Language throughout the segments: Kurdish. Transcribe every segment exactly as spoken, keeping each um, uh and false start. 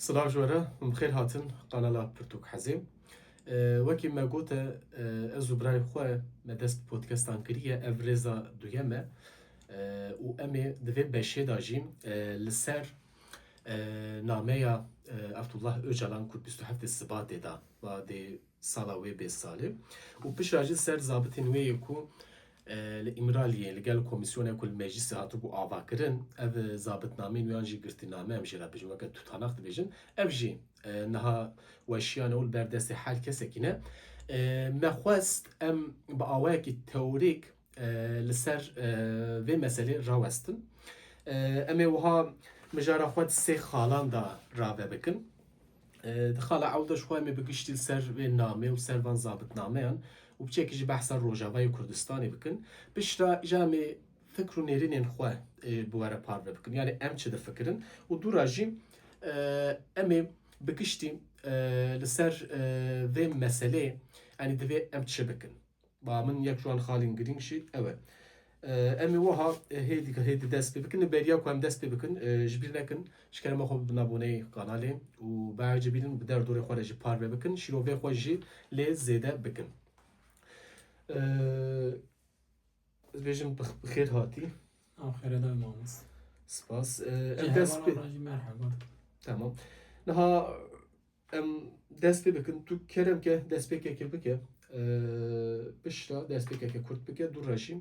Silav ji we re, hûn bi xêr hatin kanala Pirtûk Hezê. E, wekî me gote, e, ez û birayê xwe me dest bi podcastan kiriye, ev rêza duyem e. E, û em ê di vê beşê de jî, e, li ser, e, nameya, e, Abdullah Ocalan ku bîst û heftê Sibatê de, va dê sala wê bê salê. Û piştre jî ser zabitên wê yê ku, e, li Îmraliyê li gel komîsyonê ku li meclîsê hatibû avakirin, ev zabitnameyên wê yan jî girtîname em jê re bêjin, weke tutanak dibêjin. Ev jî, e, niha weşiyane û li ber destê her kesekî ne. E, me xwest em bi awayekî teorîk, e, li ser, e, vê meselê rawestin. E, em ê wiha mijara xwe di sê xalan de rave bikin. E, di xala ewl de ji xwe em ê bi giştî li ser vê namê û ser van zabitnameyan û piçekî jî behsa Rojavayê Kurdistanê bikin. Piştre îja em ê fikr û nêrînên xwe, e, bi we re parve bikin. Yanî em çi difikirin û dû re jî, e, em ê bi giştî, e, li ser, e, vê meselê, yanî divê em çi bikin. Ba min yek ji wan xalên girîng jî ew e. E, em ê wiha, e, hêdî, hêdî dest pê bikin. Li beriya ku em dest pê bikin, e, ji bîr nekin, ji kerema xwe bibin aboneyê kanalê û bi cibînin bi derdorê xwe re jî parve bikin. Şîrovê xwe jî lê zêde bikin. E, ez bêjim bi, bi xêr hatî. Ew xêre de mamoste. Spas. E, em Ji dest pê hevala re jî merheba. Tamam. Niha em dest pê bikin. Tu kerem ke destpêkeke bike. Ee, piştre destpêkeke kurt bike. Dû re jî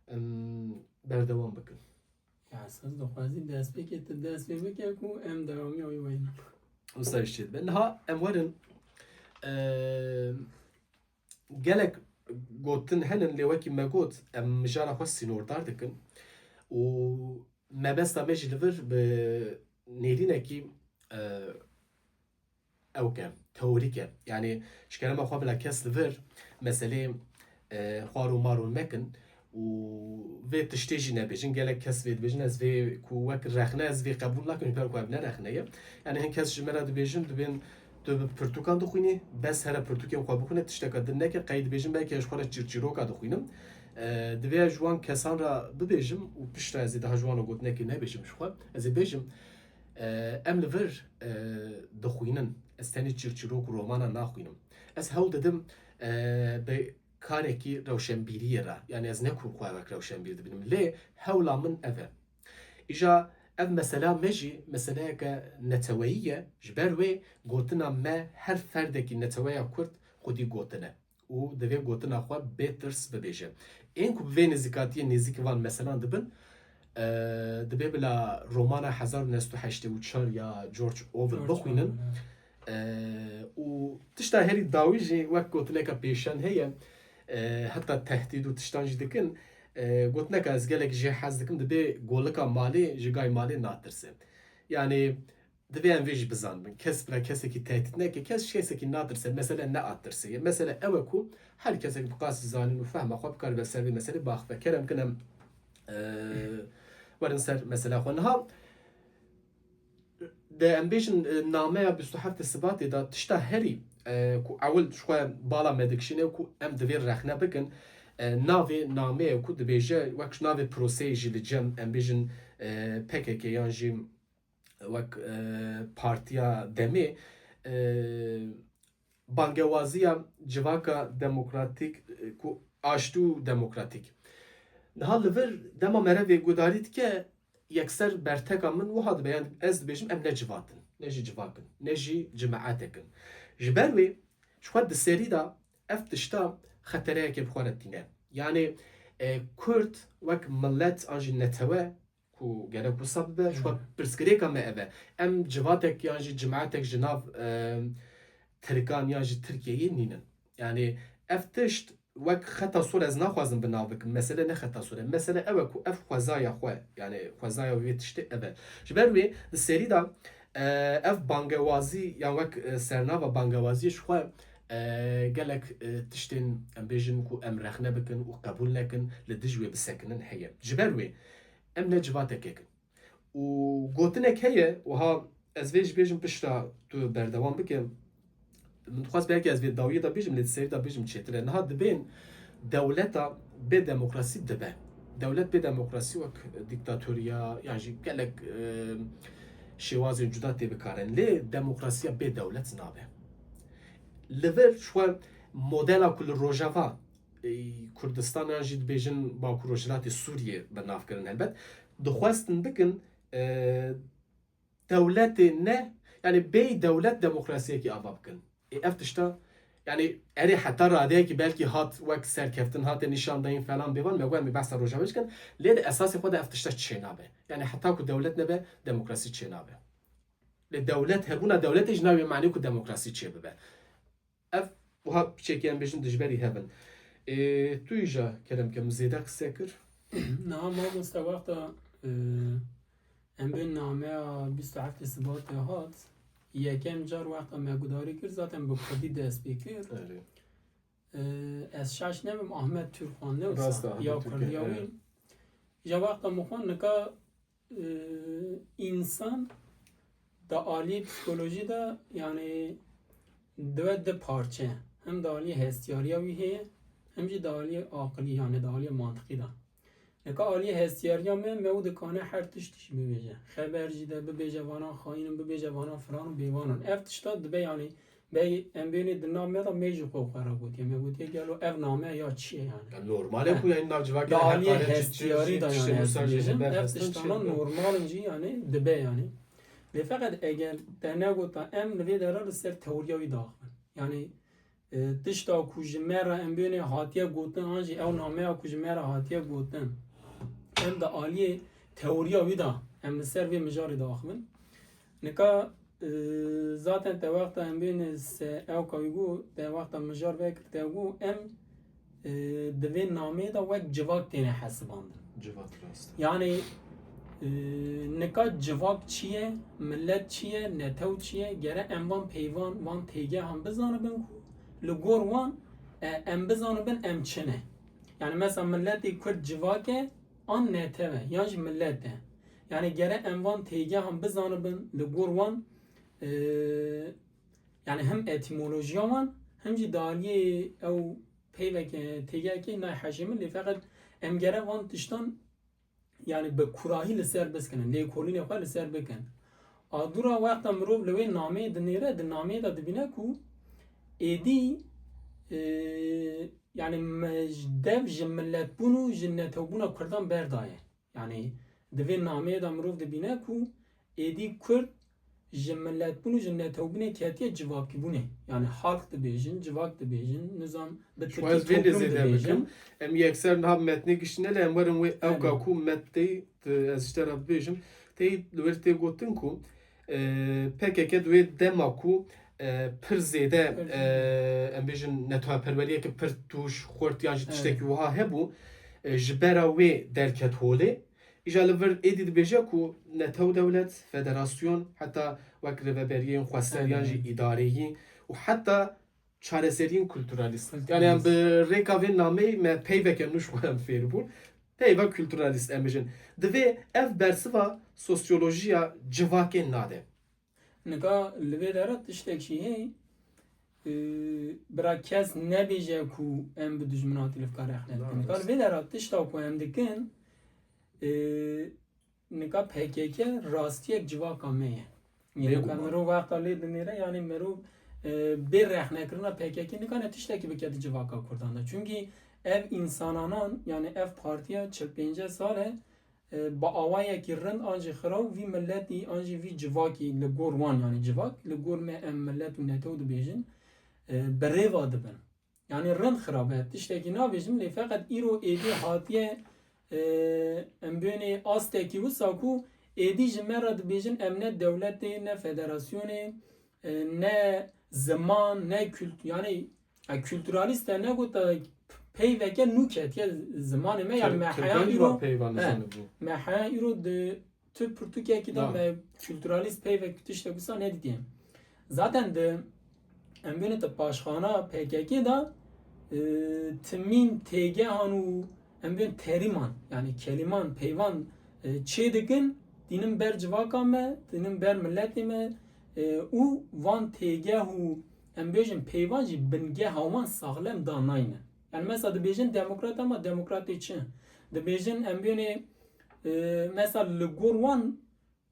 em berdewam bikin. Ya, ez dixwazî destpêkê tu dest pê bike ku em dewamiya wî weynin. Wisa jî çêdibe. Niha em werin, ee, gelek gotin henin, lê wekî me got, em mijara xwe sînordar dikin û mebesta me jî li vir bi nêrînekî, e, ewk e, teorîk e. Yanî ji kerema xwe bila kes li vir meselê, e, xwar û mar û mekin û vê tiştê jî nebêjin. Gelek kes vê dibêjin, ez vê ku wek rexne ez vê qebûl nakim, ji ber ku ev ne rexne ye. Yanî hin kes ji me re dibêjin, dibên tu bi pirtûkan dixwînî, bes here pirtûkên xwe bixwîne, tişteka din neke, qey dibêjin belkî ez ji xwe re çîrçîroka dixwînim. E, divê ez ji wan kesan re bibêjim û piştre ez ê daha ji wan re gotinekê nebêjim ji xwe. Ez ê bêjim, e, em li vir, e, dixwînin. Ez tenê çîrçîrok û romana naxwînim. Ez hewl didim, e, bi karekî rewşenbîriyê re. Yanî ez ne ku xwe wek rewşenbîr dibînim. Lê hewla min ev e. Îja ev mesela me jî meseleyeke neteweyî ye. Ji ber wê gotina me her ferdekî neteweya Kurd xwedî gotin e. Û divê gotina xwe bê tirs bibêje. Ên ku bi vê nêzîkatiyê nêzîkî van meselan dibin, e, dibê bila romana hezar û neh sed û heştê û çar ya George Orwell George bixwînin. Orwell, e, û tişta herî dawî jî wek gotineke pêşan heye, e, heta tehdîd û tiştan jî dikin. E, gotineka ez gelek jê hez dikim, dibê golika malê ji gay malê natirse. Yanî, divê em vê jî bizanibin. Kes bila kesekî tehdît neke, kes ji kesekî natirse. Mesele ne a tirsê ye. Mesele ew e ku her kesek bi qasî zanîn û fehma xwe bikaribe ser vê meselê biaxive. Kerem kin em, e, werin ser mesela xwe. Niha de em bêjin, e, nameya bîst û heftê Sibatê de tişta herî, e, ku ewil ji xwe bala me dikişîne ku em divê rexne bikin, e, navê nameyê ku dibêje wek ji navê proseyê jî li cem em bêjin, e, P K K yan jî wek, e, Partiya Demê, e, bangewaziya civaka demokratîk, e, ku aştî û demokratîk. Niha li vir dema mere vê guhdarî dike, yekser berteka min wiha dibe, yanî ez dibêjim em ne civat in, ne jî civak in, ne jî cimeetek in. Ji ber wê ji xwe di serî de ev tişta xetereyekê bi xwe re tîne. Yanî, e, Kurd wek milet an jî netewe ku gerek wisa bibe, ji xwe pirsgirêka me ev e. Em civatek yan jî cimeetek ji nav, e, Tirkan yan jî Tirkiyeyê nînin. Yanî ev tişt wek xeta sor ez naxwazim bi nav bikim. Mesele ne xeta sor e. Mesele ew e ku ev xwezaya xwe, yanî xwezaya wê tiştê ev e. Ji ber wê di serî de, e, ev bangewazî yan wek, e, sernava bangewaziyê ji xwe, e, gelek, e, tiştên em bêjin ku em rexne bikin û qebûl nekin li dij wê bisekinin heye. Ji ber wê em ne civatekek in. Û gotinek heye, wiha ez vê jî bêjim pişta tu berdewam bike. Min dixwest belkî ez vê dawiyê de bêjim, lê di serî de bêjim çêtir e. Niha dibên dewleta bê demokrasî dibe. Dewlet bê demokrasî wek dîktatoriya, yan jî gelek, e, Şêwazên cuda tê bikarin. Lê demokrasiya bê dewlet nabe. Li vir ji xwe modela ku li Rojava, ê, Kurdistan yan jî dibêjin Bakur Rojhilatê Sûriyê bi nav kirin helbet, dixwestin bikin, e, dewletê ne, yani bêyî dewlet demokrasiyekî ava bikin. Ê, ev tişta, yani erê heta radeyekî belkî hat wek serkeftin hate nîşan dayîn falan bêvan, me got em ê behsa Rojavayê bikin, lê di esasê xwe de ev tişta çênabe. Yani heta ku dewlet nebe, demokrasî çênabe. Lê dewlet, hebûna dewletê ji navê manê ku demokrasî çêbibe. Ev wiha piçekî em bêjin dijberî hev in. Ê, tu îja kerem ke min zêde qise kir. Niha mamoste wexta, e, em bê nameya bîst û heftê Sibatê hat, yekem car wexta me gudarî kir, zaten bi kurdî dest pê kir. Erê. E, ez şaş nebim, Ahmet Türk xwend ne wisa? Rast e, Ahmet ya Türk, kurdiya evet. Wî. Ya wexta min xwend nika, e, însan da alî psîkolojî de, yani, dibe di parçe. Hem da alî hestiyariya wî heye, hem jî da alî aqilî, yani da alî mantiqî de. Nika alî hestiyariya me, me û dikane her tişt jî bibêje. Xeber jî de bibêje vana xayîn in, bibêje vana filan û bêvan in. Ev tişta dibe, yani, bey em bênê di nav me de me jî xwe xwe re gotiye. Me gotiye gelo ev name ya çi ye yani? Ya normal e ku yani nav civakê de haqaret jî çi jî tiştê wisa jî hebe. Ev tiştana normal in jî yani dibe yani. Lê feqet eger te negota em li vê dera li ser teoriya wî diaxivin. Yani, e, tişta ku ji me re em bênê hatiye gotin an jî ew nameya ku ji me re hatiye gotin. Em di aliyê teoriya wî de em li ser vê mijarê diaxivin. Nika, e, zaten te wexta em bêne se ewka wî got, te wexta mijar vekir te got, em, e, di vê nameyê de wek civak têne hesibandin. Civak rast. Yani, e, nika civak çi ye, millet çi ye, netew çi ye, gere em van peyvan, van têgehan bizanibin ku li gor wan, e, em bizanibin em çi ne. Yani mesela milletê Kurd civak e, an netew e, yan jî millet e. Yani gere em van têgehan bizanibin li gor wan, e, yani hem etîmolojiya wan, hem jî daliyê ew peyveke têgehekê nayê hejê min, lê feqet em gere van tiştan, yani bi kurahî li ser biskinin, lêkolînê xwe li ser bikin. A dû re wexta mirov li wê nameyê dinêre, di nameyê de dibîne ku êdî, e, yani me-, dev ji miletbûn û ji netewbûna Kurdan berdaye. Yani di vê nameyê de mirov dibîne ku êdî Kurd ji miletbûn û ji netewbûnê ketiye civakîbûnê. Yani halk dibêjin, civak dibêjin, nizam bi Tirkî toplum dibêjin. Em yekser niha metnê giştine lê em werin wê ewka ku met tey, ez ji te re bibêjim, tey li wir tê gotin ku, e, P K K di wê dema ku, e, pir zêde, e, em bêjin netewperweriyeke pir tûj, xurt yan jî tiştekî wiha hebû, e, ji bera wê derket holê. Îja li vir êdî dibêje ku netew dewlet, federasyon, heta wek rêveberiyên xweseriyan jî îdareyî û heta çareseriyên kulturalîst. Yani em bi rêka vê nameyê me peyveke nû ji xwe em fêr bûn. Peyva kulturalîst em bijin. Divê ev bersiva sosyolojiya civakê nade. Nika li vê dera tiştek jî heye, e, bira kes nebêje ku em bi dijminatî li fikar rexne dikin. Nika li vê dera tişta ku em dikin, e, nika P K K rastiyek civaka me ye. Nika mirov wexta lê dinêre, yani mirov, e, bê rexnekirina P K K nika ne tiştekî bikete civaka Kurdan de. Çunkî ev însananan, yani ev partiya çil pênc sal e, e, bi awayekî rind an jî xiraw vî miletî an jî vî civakî li gor wan, yani civak, li gor me em milet û netew dibêjin, e, bi rêva dibin. Yani rind xirab e, tiştekî nabêjim, lê feqet îro êdî hatiye, e, em bênê astekî wisa ku êdî ji me re dibêjin em ne dewletê, ne federasyonê, e, ne ziman, ne kült-, yani, e, kulturalîst te negot, e, peyveke nû ketiye zimanê me, yani me heya îro, peyva nizanibû. Me heya îro di tu pirtûkekî de me kulturalîst peyvek tiştek wisa nedîtiye. Zaten di, em bêne di paşxana P K K de, e, timîn têgehan û em bêne terîman, yani kelîman, peyvan, e, çê dikin, dînin ber civaka me, dînin ber miletê me, e, û van têgeh û em bêjin peyvan jî bingeha wan saxlem danayne. Yani mesela dibêjin demokrat ama demokratê çi? Dibêjin em bêne, e, mesela li gor wan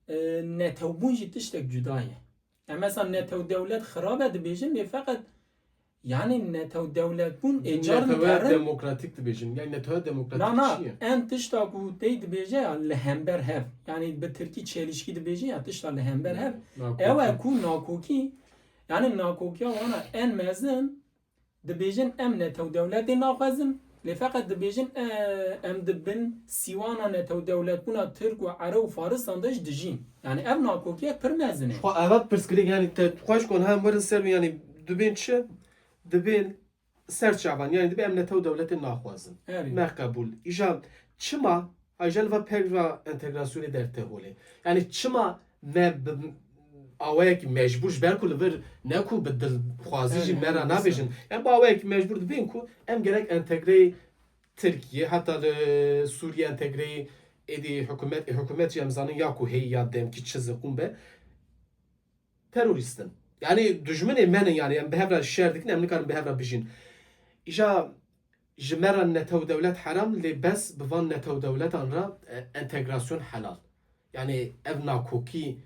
e, netewbûn jî tiştek cuda ye. Em mesela netew dewlet xirab e dibêjin, lê feqet, yani, netew dewletbûn ê car Neteweya dikarin. Demokratîk dibêjin. Yani neteweya demokratîk Na, na, çi ye? en tişta ku tê dibêje ya li hember hev. Yani bi tirkî çelişkî dibêje ya, tişta li hember hev. Nakokî. Ew e ku nakokî, yani nakokiya wana en mezin dibêjin em netew dewletê naxwazin. Lê feqet dibêjin, e, em di bin sîwana netew dewletbûna Tirk û Ereb û Farisan de jî dijîn. Yani ev nakokiyek pir mezin e. Xwe eva pirsgirêk, yani te xweş kon hem werin ser, yani dibên çi? Dibên ser çavan, yani dibê em netew dewletê naxwazin. Erê. Me qebûl. Îja çima, ay, îja li va pevra entegrasyonê derte holê. Yani çima me bi awayekî mecbûr, ji ber ku li vir ne ku bi dilxwazî jî Erê, me ra erê, nabêjin. Em bi awayekî mecbûr dibên ku em gerek entegreyê Tirkiye, heta li Sûriye entegreyê êdî hikûmet, ê hikûmet jî em zanin ya ku heyî ya demkî çi ziqûn be, terorîst in. Yani dijminê me ne, yani em bi hev re şer dikin, em nikarin bi hev re bijîn. Îja ji me re netew dewlet heram, lê bes bi van netew dewletan re, e, entegrasyon helal. Yani ev nakokî,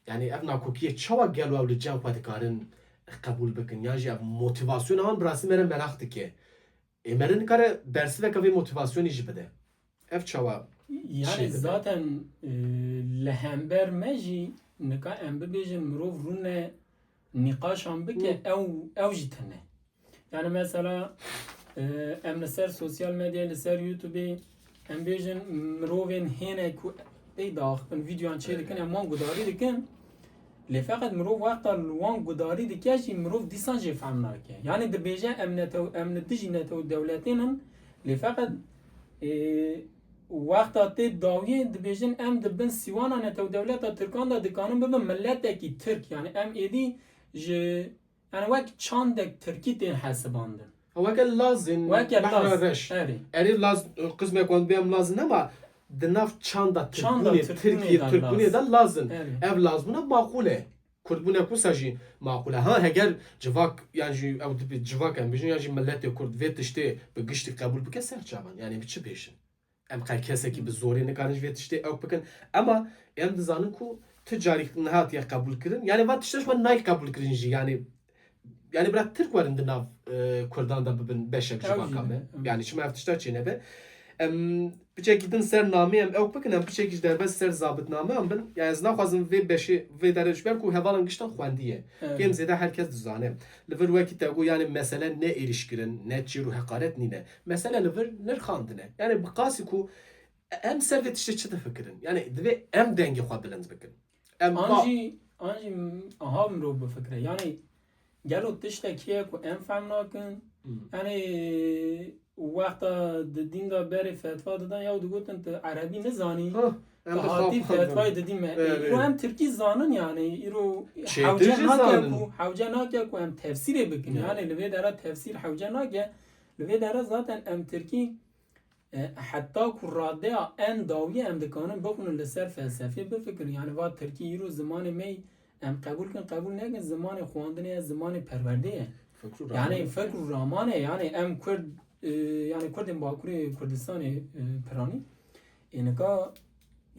yani ev nakokiyê çawa gelo ew li cem xwe dikarin qebûl bikin? Yan jî ev motivasyona wan bi rastî me re meraq dike. Ê, meriv nikare bersiveke vê motivasyonê jî bide. Ev çawa çê Yani dibe? zaten, e, li hember me jî nika em bibêjin mirov rûne nîqaşan bike, Hı. ew, ew jî tune. Yani mesela, e, em li ser sosyal medyayê, li ser YouTubeê em bêjin mirovên hêne ku pey diaxifin, vîdyoyan çêdikin, em wan gudarî dikin. Lê feqet mirov wexta li wan gudarî dike jî mirov dîsan jê fehm nake. Yani dibêje em netew, em li dijî netew dewletên in, lê feqet, e, wexta tê dawiyê dibêjin em di bin sîwana netew dewleta Tirkan de dikanin bibin miletekî Tirk. Yani em êdî ji, yani wek çandek Tirkî tên hesibandin. Ha, weke Lazên, Weke Behra Laz. Reş. Erê. Erê Laz, qismek wan bê em Lazin ama di nav çanda Çanda Tirkbûnê, Tirkbûnê Tirkiye, de Tirkbûnê Laz. de Lazin. Erê. Ev Lazbûna maqûl e. Kurdbûnek wisa jî maqûl e. Ha, heger civak, yan jî ew dibê civak em bijin, yan jî miletê Kurd vê tiştê bi giştî qebûl bike ser çavan. Yani bi çi bêjin? Em qey kesekî bi zorê nikarin ji vê tiştê ew bikin. Ema em dizanin ku tu carî nehatiye qebûlkirin. Yani va tişta ji me nayê qebûlkirin jî. Yani, yani bira Tirk werin di nav, e, Kurdan de bibin beşek ji Ew vaka jî me. ne, ew. Yani çima ev tişta çênebe? Em piçekî din ser namê em ew bikin, em piçekî ji derbas ser zabitnameyan bin. Yani ez naxwazim vê beşê, vê derê ji ber ku hevalan giştan xwendiye. Evet. Kêm zêde her kes dizane. Li vir wekî te got, yani mesele ne êrîşkirin, ne çîr û heqaret nîne. Mesele li vir nirxandin e. Yani bi qasî ku em ser vê tiştê çi difikirin? Yani divê em dengê xwe bilind bikin. Em An va- jî, an jî aha mirov bifikire. Yani gelo tiştek heye ku em fehm nakin? Hmm. Yani wexta di dîn de berê fetva didan ya digotin tu erebî nizanî. Ha, em Tu bi hatî xwe fetvayê didî me. Evet. Îro em tirkî zanin yani. Îro Çêtir hewce jî nake zanin. ku, hewce nake ku em tefsîrê bikin. Evet. Yani li vê dera tefsîr hewce nake. Li vê dera zaten em tirkî, e, heta ku radeya en dawiyê em dikanin bixwînin li ser felsefê bifikirin. Yani va tirkî îro zimanê me yî, em qebûl kin, qebûl nekin, zimanê xwendinê ye, zimanê perwerdê ye. Fikr û Yani ramanê. fikr û raman e. Yani em Kurd, e, yani Kurdên Bakurê Kurdistanê, e, piranî. Ê nika,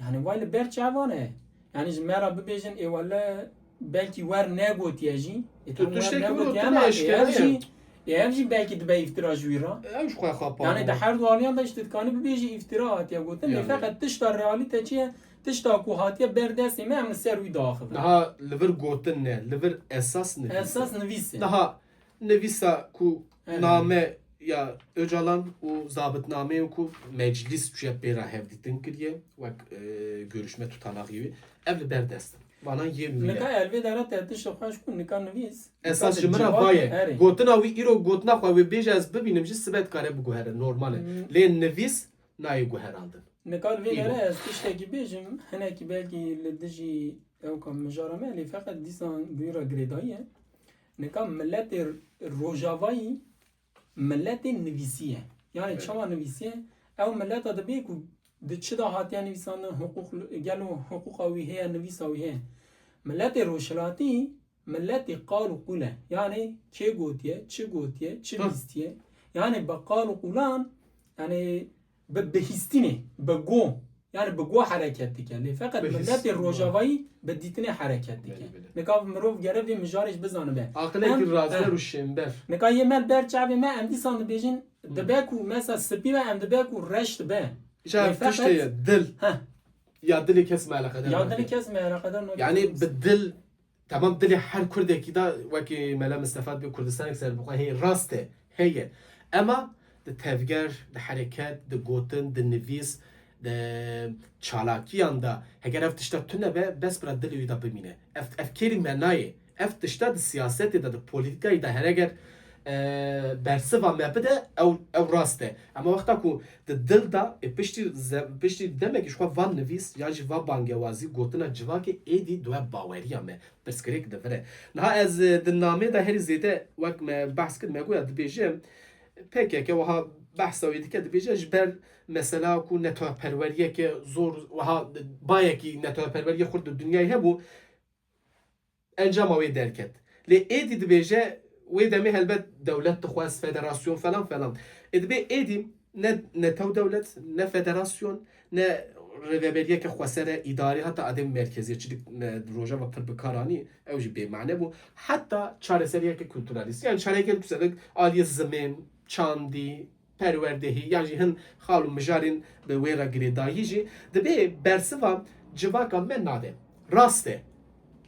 yani vay li ber çavan e. Yani ji me re bibêjin, ê wele belkî wer negotiye jî. Ê Tu tam wer tiştekî negotiye, gotin ama ê eşkere ev ye. jî, ê ev jî belkî dibe îftira ji wî re. Ew ji xwe xapa Yani di bû. her du aliyan de jî tu dikanî bibêjî îftira hatiye gotin. Lê Yani. feqet tişta realîte çi ye? Tişta ku hatiye ber destê me em li ser wî diaxivin. Niha li vir gotin ne, li vir esas nivîs e. Esas nivîs e. Niha nivîsa ku Evet. name ya Ocalan û zabitnameyên ku meclis çûye pê re hevdîtin kiriye, wek, e, görüşme tutanağı wî, ev li ber dest in. Vana yê nû ye. Nika elvê dera te tişt xweş ku nika nivîs. Esas Nika ji min re civak vaye. Erê. Gotina wî îro gotina xwe wê bêje ez bibînim jî sibe dikare biguhere, normal e. Hmm. Lê nivîs nayê guherandin. Nika li vê Îro. dere ez tiştekî bêjim, hinekî belkî li dijî ewka mijara me, lê feqet dîsan bi wî re girêdayî ye. Nika miletê Rojavayî miletê nivîsî ye. Yani Evet. çawa nivîsî ye? Ew mileta dibê ku di çi de hatiye nivîsandin, hiqûq, gelo hiqûqa wî heye, nivîsa wî heye. Miletê Rojhilatî miletê qal û qûl e. Yani kê gotiye, çi gotiye, çi Hı. bîstiye. Yani bi qal û qûlan, yani bi bihîstinê, bi go. Yani bi go hereket dike. Lê feqet Bi his. milletê Rojavayî bi dîtinê hereket dike. Belê, belê. Nika mirov gere vê mijarê jî bizanibe. Aqilekî Em, razber em. û şênber. Nika yê me li ber çavê me em dîsan dibêjin, Hmm. dibe ku mesela spî be, em dibe ku reş dibe. Îcar Lê tiştê feqet ye, dil. Heh. Ya dilê kes me eleqedar Ya nake. dilê kes me eleqedar nake. Yani bi dil, tamam, dilê her Kurdekî de wekî Mela Mistefa dibê Kurdistanek serbixwe heye, rast e, heye. Ema di tevger, di hereket, di gotin, di nivîs, di çalakiyan de, heger ev tişta tune be, bes bira dilê wî de bimîne. Ev, ev kêrî me nayê. Ev tişta di siyasetê de, di polîtîkayê de hereger, e, bersiva me bide, ew, ew rast e. Ema wexta ku di dil de, e, piştî ze-, piştî demekî ji xwe van nivîs, yan jî va bangewazî, gotina civakê êdî di we baweriya me pirsgirêk divire. Niha ez, e, di namê de herî zêde wek me behs kir, me goya dibêje, P K K wiha behsa wê dike, dibêje ji ber mesela ku neteweperweriyeke zor, wiha bayekî neteweperweriyê xurt di dinyayê hebû, encama wê derket. Lê êdî dibêje, wê demê helbet dewlet dixwest, federasyon falan falan. Ê dibê êdî ne, ne tew dewlet, ne federasyon, ne rêveberiyeke xwesere, îdarî, heta adê merkezî, çilik me Rojava pir bi kar anî, ew jî bêmane bû. Heta çareseriyeke kulturalîst. Yani çareseriyeke kulturalîst aliyê zimên, çandî, perwerdehî, yan jî hin xal û mijarên bi wê re girêdayî jî dibê bersiva civaka me nade. Rast e.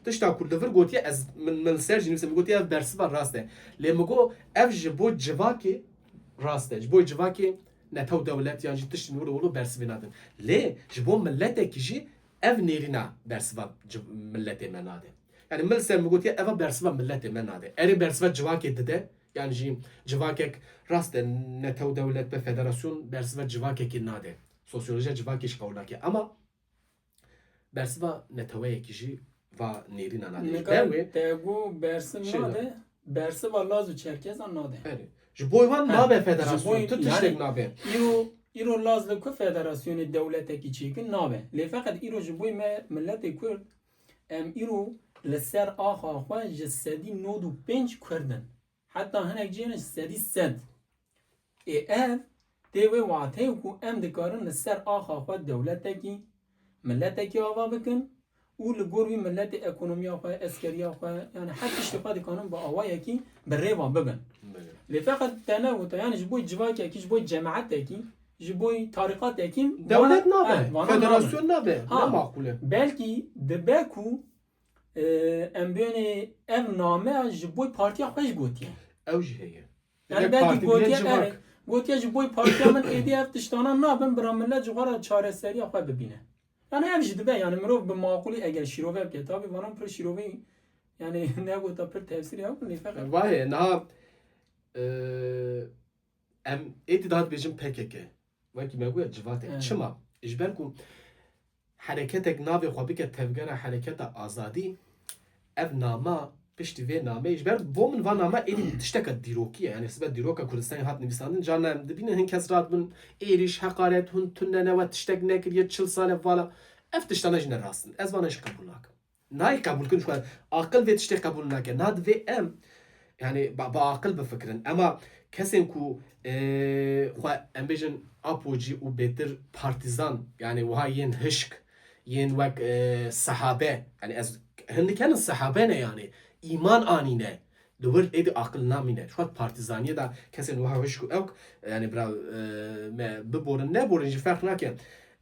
Tişta ku li vir gotiye, ez, min, min li ser jî nivîse, min gotiye ev bersiva rast e. Lê min got ev ji bo civakê rast e. Ji bo civakê netew dewlet yan jî tiştên wilo wilo bersivê nadin. Lê ji bo miletekî jî ev nêrîna bersiva civ-, miletê me nade. Yani min li ser min gotiye eva bersiva miletê me nade. Erê bersiva civakê dide. Yani jî civakek rast e, netew dewlet be federasyon bersiva civakekê nade. Sosyolojiya civakê jî qewil nake. Ama bersiva neteweyekî jî va nêrîna nade. Ji Nika ber wê te got bersiv Şey nade, bersiva Laz û Çerkezan nade. Erê. Ji bo wan He, nabe ji federasyon, bo tu tiştek yani nabe. Îro, îro Laz li ku federasyonê dewletekî çêkin nabe. Lê feqet îro ji bo me miletê Kurd, em îro li ser axa xwe ji sedî nod û pênc Kurd in. Heta hinek cihên ji sedî sed. Ê ev tê wê wateyê ku em dikarin li ser axa xwe dewletekî, miletekî ava bikin û li gor wî miletê ekonomiya xwe, eskeriya xwe, yani her tiştê xwe dikanin bi awayekî bi rêva bibin. Belê. Lê feqet te negota, yani ji bo civakekî, ji bo cemaetekî, ji bo tarîqatekî Dewlet vana, nabe, eh, vana federasyon nabin. nabe. Ha, Ne maqûl e. belkî dibe ku, e, em bênê ev name ji bo partiya xwe jî gotiye. Ew jî heye. Yani Dibê belkî partî bile gotiye, civak. erê, gotiye ji bo partiya min êdî ev tiştana nabin, bira millet ji xwe re çareseriya xwe bibîne. Yani ev jî dibe, yani mirov bi maqûlî eger şîrove bike. Tabî vana pir şîrovî, yani negota pir tefsîrê ew, lê feqet Vahê, niha, e, em êdî daha dibêjin P K K. Wekî me goya civatek. Evet. Çima? Ji ber ku hereketek navê xwe bike Tevgera Hereketa Azadî, ev nama, piştî vê nameyê, ji ber bo min va nama êdî tişteka dîrokî ye. Yani sibe dîroka Kurdistanê hat nivîsandin, carna em dibînin hin kes radibin êrîş, heqaret, hûn tune ne, we tiştek nekiriye, çil sal e vala. Ev tiştana jî ne rast in. Ez vana jî qebûl nakim. Nayê qebûlkirin ji xwe. Aqil vê tiştê qebûl nake. Niha divê em, yani, ba, bi aqil bifikirin. Ema kesên ku, e, xwe, em bêjin, apocî û bêtir partîzan, yani, wiha yên hişk, yên wek, e, sehabe, yani, ez, hin dikenin sehabe ne, yani, îman anîne. Li wir êdî aqil namîne. Ji xwe partîzaniyê de kesên wiha hişk û ewk, yani, bira, e, me biborin, neborin jî ferq nake.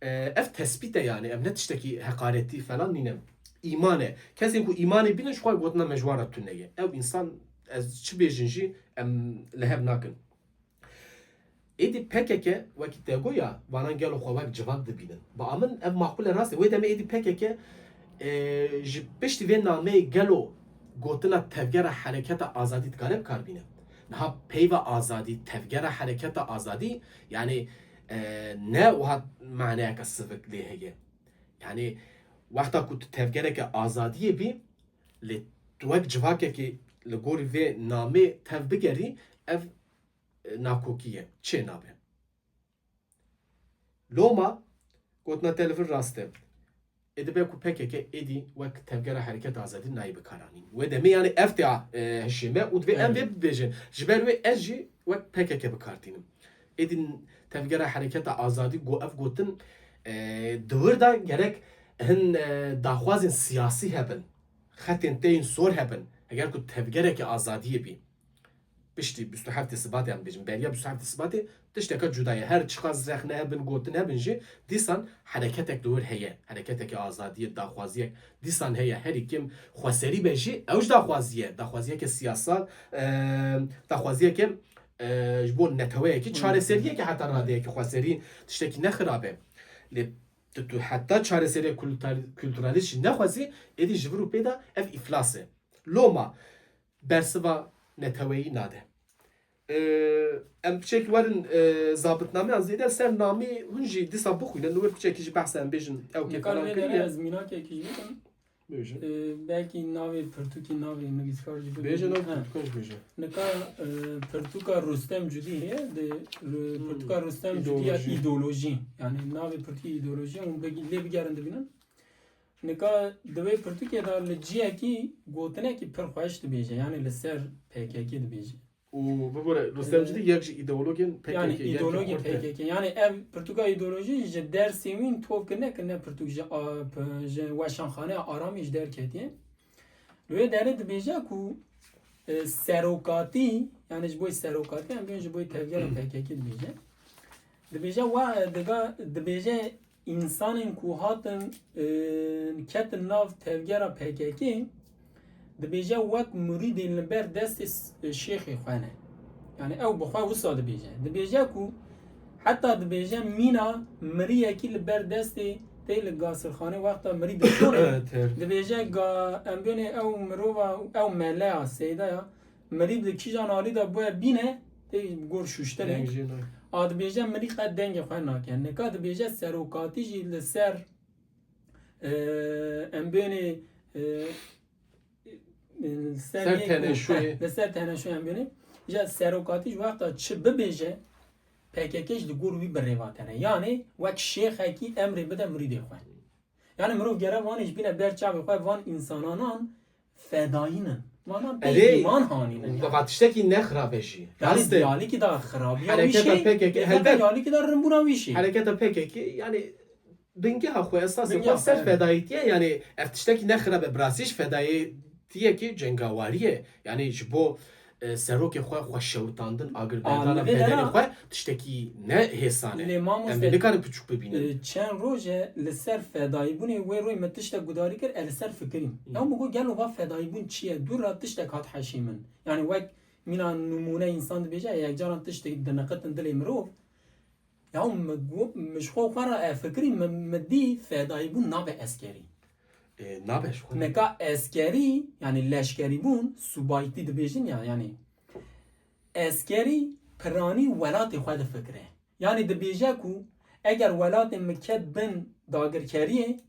E, ev tespît e yani, ev ne tiştekî heqaretî falan nîne. Îman e. Kesên ku îmanê bînin ji xwe gotina me ji wan re tune ye. Ew însan, ez çi bêjin jî, em li hev nakin. Êdî P K K wekî te goya, vanan gelo xwe wek civak dibînin. Ba min ev maqûl e, rast e. Wê demê êdî P K K, e, ji piştî vê nameyê gelo gotina Tevgera Hereketa Azadî dikare bi kar bîne? Niha peyva azadî, Tevgera Hereketa Azadî, yani, e, ne wiha maneyeke sivik lê heye. Yani, wexta ku tu tevgereke azadiyê bî, lê tu wek civakekî li gorî vê namê tev bigerî, ev, e, nakokî ye, çê nabe. Loma, gotina te li vir rast e. Ê dibe ku P K K êdî wek Tevgera Hereketa Azadî nayê bikaranîn. Wê demê, yani, ev tê, e, hişê me û divê em Evet. vê bibêjin. Ji ber wê ez jî wek P K K bikar tînim. Êdî Tevgera Hereketa Azadî go-, ev gotin, E, di wir de gerek hin, e, daxwazên siyasî hebin. Xetên tên sor hebin. Heger ku tevgereke azadiyê bî. Piştî bîst û heftê Sibatê em bêjin, beriya bîst û heftê Sibatê tişteke cuda ye. Her çiqas rexne hebin, gotin hebin jî, dîsan hereketek li wir heye. Hereketeke azadiyê, daxwaziyek dîsan heye. Herî kêm xweserî be jî, ew ji daxwazî ye. Daxwaziyeke siyasal, e, daxwaziyeke, e, ji bo neteweyekî, çareseriyeke heta radeyekî xweserî tiştekî ne xirab e. Lê tu, tu heta çareseriya kultar-, kulturalîst jî nexwazî, êdî ji vir û pê de ev îflas e. Loma bersiva neteweyî nade. Ee, em piçekî werin, e, zabitnameyan zêde ser namî hûn jî dîsa bixwînin. Li wir piçekî jî behsa em bêjin ew Nika kêfanan vê kiriye. Dere ez mînakekî jî bikim. Bêjin. Ee, belkî navê pirtûkî navê nivîskar jî bibêjin. Bêjin ew pirtûkan jî bêjin. Nika, e, pirtûka Rustem Cudî heye. Di, ru-, Hmm. pirtûka Rustem Cudî ya Îdeolojî. Îdeolojî. Yani navê pirtûkî îdeolojî. Hûn big-, lê bigerin dibînin. Nika di wê pirtûkê de li ciyekî gotinekî pir xweş dibêje, yanî li ser P K K dibêje. Û bibore, Rustem Cîdî yek ji îdeologên P K K, Yanî yek îdeologê xurt e. P K K. Yanî ev pirtûka îdeolojî ji dersê wî tov kirine, kirine pirtûk ji a-, p-, ji weşanxaneya Aramî ji derketiye. Li wê derê dibêje ku, e, serokatî, yanî ji bo serokatî, em bêjin ji bo tevgera P K K dibêje. Dibêje wa, diga, dibêje, Însanên ku hatin, e, ketin nav tevgera P K K, dibêje wek murîdên li ber destê s-, e, şêxê xwe ne. Yani ew bi xwe wisa dibêje. Dibêje ku heta dibêje mîna miriyekî li ber destê tê li gasirxanê wexta mirî dişone. Ter. Dibêje ga-, em bênê ew mirova, ew meleya, seyda ya, Mirî bi kîjan alî de bûye bîne, tê gor şuştinê. Deng jê nake. A dibêje mirî qet dengê xwe nake. Nika dibêje serokatî jî li ser, e, em bênê, e, e, ser Ser yê ku, teneşûyê. Heh, li ser teneşûyê em bênê. Ja serokatî ji wexta çi bibêje, P K K jî li gor wî bi rêvatene. Yanê wek şêxekî emrê bide mirîdê xwe. Yani mirov gere vanê ji bîne ber çavê xwe van însananan fedayî nin. Vanan pê Erê, îman hanînin yani. Va tiştekî ne xirab e jî. Yani Rast e. Diyalekî da xirabiya wî Hereketa şey, P K K, lê helbet. Diyalekî da rinbûna wî şey. Hereketa P K K, yani bingeha xwe, esasê Bingeha xwe ser xwe, yani. Fedayîtî ye, yani ev tiştekî ne xirab e, bi rastî jî fedayîtiyekî cengawarî ye. Yani ji bo e, serokê xwe, xwe şewitandin, agirberdana Aa, li vê bedenê dera xwe tiştekî ne hêsan e. Lê mamoste, Em ê nikarin piçûk bibînin. E, çend roj e li ser fedayîbûnê wê royê min tiştek gudarî kir, e, li ser fikirîm. Hmm. Ew min got, gelo va fedayîbûn çi ye? Dû re tiştek hat heşê min. Yani wek mîna nimûne însan dibêje, e, yekcaran tiştek diniqitin dilê mirov. Ya min got, min ji xwe xwe re, e, fikirî min, min dî fedayîbûn nabe eskerî. E, nabe ji xwe. Nika eskerî, yani leşkerîbûn, subayîtî dibêjin ya, yani eskerî piranî welatê xwe difikire. Yani dibêje ku eger welatê min ket bin dagirkeriyê,